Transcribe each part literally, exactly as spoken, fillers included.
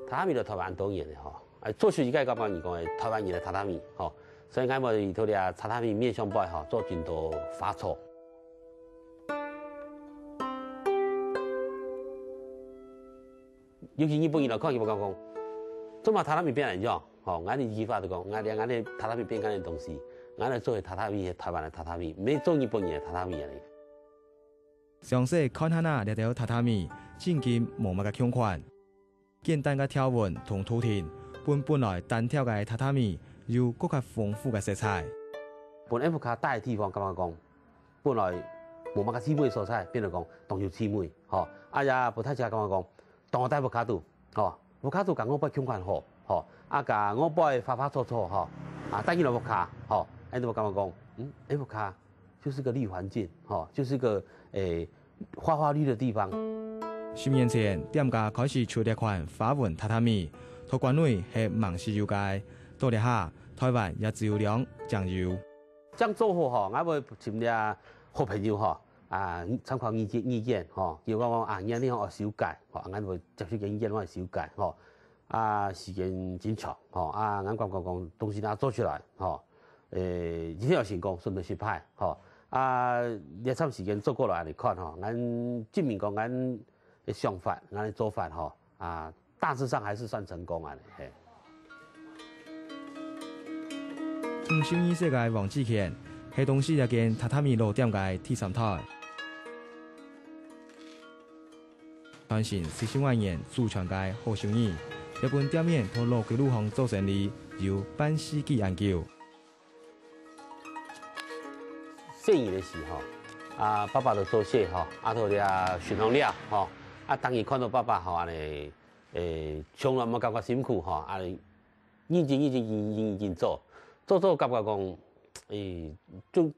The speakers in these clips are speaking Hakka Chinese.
榻榻米在臺灣當然个吼，啊，做出一个感覺人講个臺灣人个榻榻米吼，所以𠊎會在這榻榻米面上背吼做真多花草。尤其日本人來看，佢會講講，做麼榻榻米變恁樣？吼，𠊎个一句話就講，𠊎連𠊎个榻榻米變恁樣个東西，𠊎來做个榻榻米係臺灣个榻榻米，毋係做日本人个榻榻米啊。詳細看下啊，這兜榻榻米正經無麼个共款。 簡單个條紋同圖騰，分本來單調个榻榻米有更加豐富个色彩。分F卡戴个地方感覺講，本來無麼个氣味个所在，變到講當有氣味，吼。啊也分大家感覺講，當好戴屋下肚，吼，屋下肚佮外背共款好，吼，啊佮外背花花草草，吼，啊戴入來屋下，吼，恁樣感覺講，嗯，F卡 就是個綠環境，吼，就是個，欸，花花綠的地方。十年前，店家開始出這款花紋榻榻米，在國內係吂使有个，到這下，臺灣也只有兩間有。恁樣做好吼，𠊎會尋這好朋友吼，啊，參考意見，意見吼，佢講講啊，你恁樣愛修改，吼，𠊎會接受佢意見，𠊎會修改，吼。 啊，時間真長，吼，啊，𠊎感覺講東西若做出來，吼，欸，一定有成功，順便失敗，吼。啊，這長時間做過來來看，吼，𠊎證明講𠊎个想法，𠊎个做法，吼，啊，大致上還是算成功啊，嘿。五十二歲个黃志乾，係東勢這間榻榻米老店个第三代。 傳承四十外年祖傳个好手藝，這本店面在老街路項做生理有半世紀恁久。細人个時候，啊，爸爸都做事吼，啊，都咧巡行了吼，啊，當然看到爸爸吼，恁樣，欸，從來無感覺辛苦吼，啊，認真認真認真認真做，做做感覺講，欸，就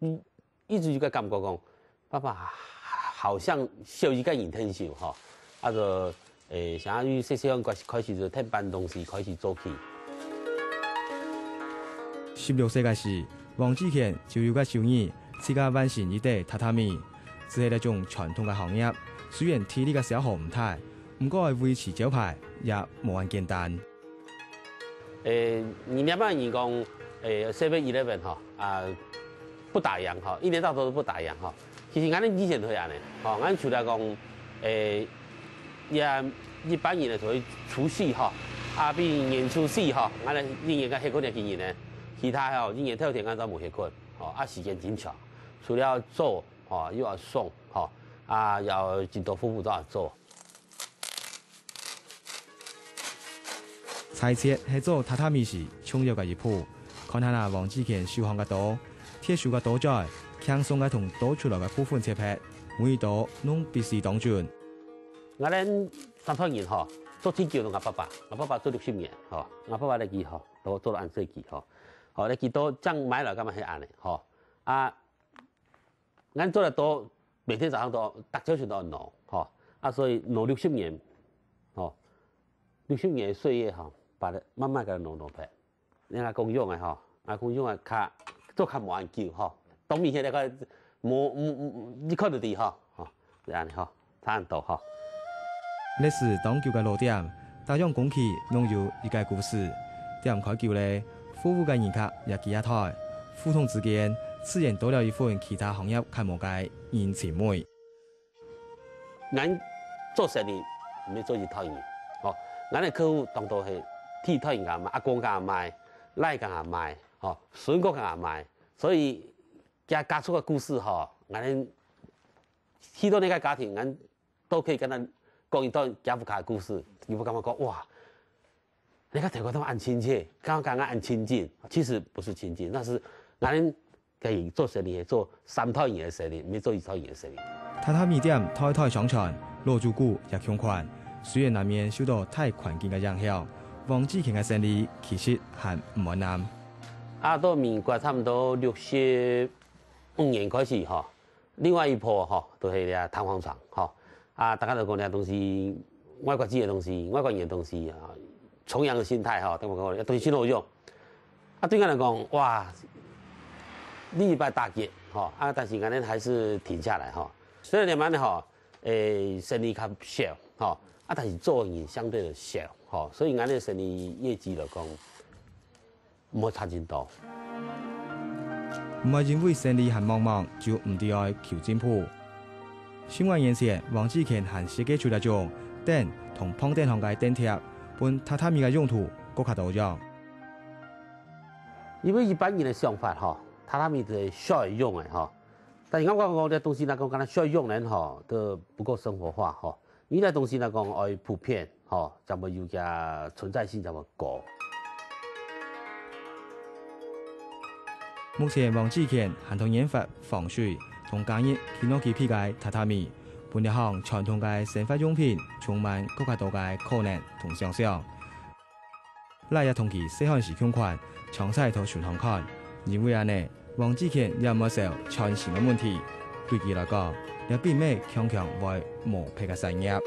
一直有个感覺講，爸爸好像少一个人𢯭手吼，啊就，欸，想愛對細細漢開始，開始就𢯭搬東西開始做起。十六歲个時，黃志乾就有个手藝，自家完成一垤榻榻米。只係這種傳統个行業，雖然體力个消耗毋大，毋過愛維持招牌也無恁簡單。 欸，你明白你講，欸，Seven Eleven吼，啊，不打烊吼，一年到頭都不打烊吼。其實𠊎等以前都會恁樣，吼，𠊎等除了講，欸，也一般人个所謂除夕吼，啊，比如年初四吼，𠊎等一年个歇睏个經驗呢，其他吼，一年頭天𠊎都無歇睏，吼，啊，時間真長，除了做，吼，又愛送，吼，啊，又有真多服務都愛做。 裁切係做榻榻米時重要个一步，看下啊黃志乾手項个刀，鐵手个刀嘴，輕鬆个同刀出來个部分切忒，每一刀攏必須當準。𠊎等三代人吼，做最久个𠊎爸爸，𠊎爸爸做六十年吼，𠊎爸爸來佢吼，都做到恁細佢吼，吼，來佢都正買來，感覺係恁樣吼，啊， 𠊎做得到，每天早上都，逐朝晨都愛挼，吼，啊，所以挼六十年，吼，六十年个歲月，吼，把它慢慢个挼挼忒。人家講用个，吼，啊，講用个較，做較無恁久，吼，當明顯个，無，無，無，你看得到，吼，吼，就恁樣，吼。 差毋多吼。歷史當久个老店，逐樣工具攏有一个故事。店開久咧，服務个人客也幾下代，互動之間，自然多了一份其他行業看無个人情味。𠊎做生理，毋係做一代人，吼，𠊎个客戶當多係第一代人个阿媽、阿公个阿姆、倈个阿姆，吼，孫个阿姆，所以佢家族个故事吼，𠊎等去到該个家庭，𠊎 都可以跟佢講一段佢屋下个故事，你會感覺講，哇，你看頭過都恁親切，剛剛剛恁親近，其實不是親近，那是𠊎等个做生理，做三代人个生理，毋係做一代人个生理。榻榻米店代代相傳，老主顧也共款，雖然難免受到大環境个影響，黃志乾个生理其實還毋安淡。啊，到民國差毋多六十五年開始吼， 另外一波吼，就係這彈簧床吼。啊，大家都講這東西，外國製个東西，外國人个東西啊，崇洋个心態吼，等於講這東西真好用。啊，對𠊎來講，哇，另一擺打擊吼，啊，但是𠊎等還是停下來吼。雖然慢慢吼，欸，生理較少吼，啊，但是做个人相對个少，吼，所以𠊎个生理業績來講，毋會差真多。毋會因為生理還茫茫，就毋知愛求進步。十外年前，黃志乾還設計出一種凳同旁凳項个凳貼，分榻榻米个用途過較多樣。因為一般人个想法吼，榻榻米係燒來用个吼，但是𠊎講講這東西來講，敢若燒來用呢吼，都不夠生活化吼。因為這東西來講，愛普遍吼，才會有佢个存在性才會高。目前黃志乾還在研發防水同加熱氣囊機皮个榻榻米，分這項傳統个生活用品充滿過較多个可能同想像。 這也同佢細漢時共款，常在到春堂看，因為恁呢，黃志乾也毋會愁賺錢个問題。對佢來講，這並毋係強強會無忒个產業。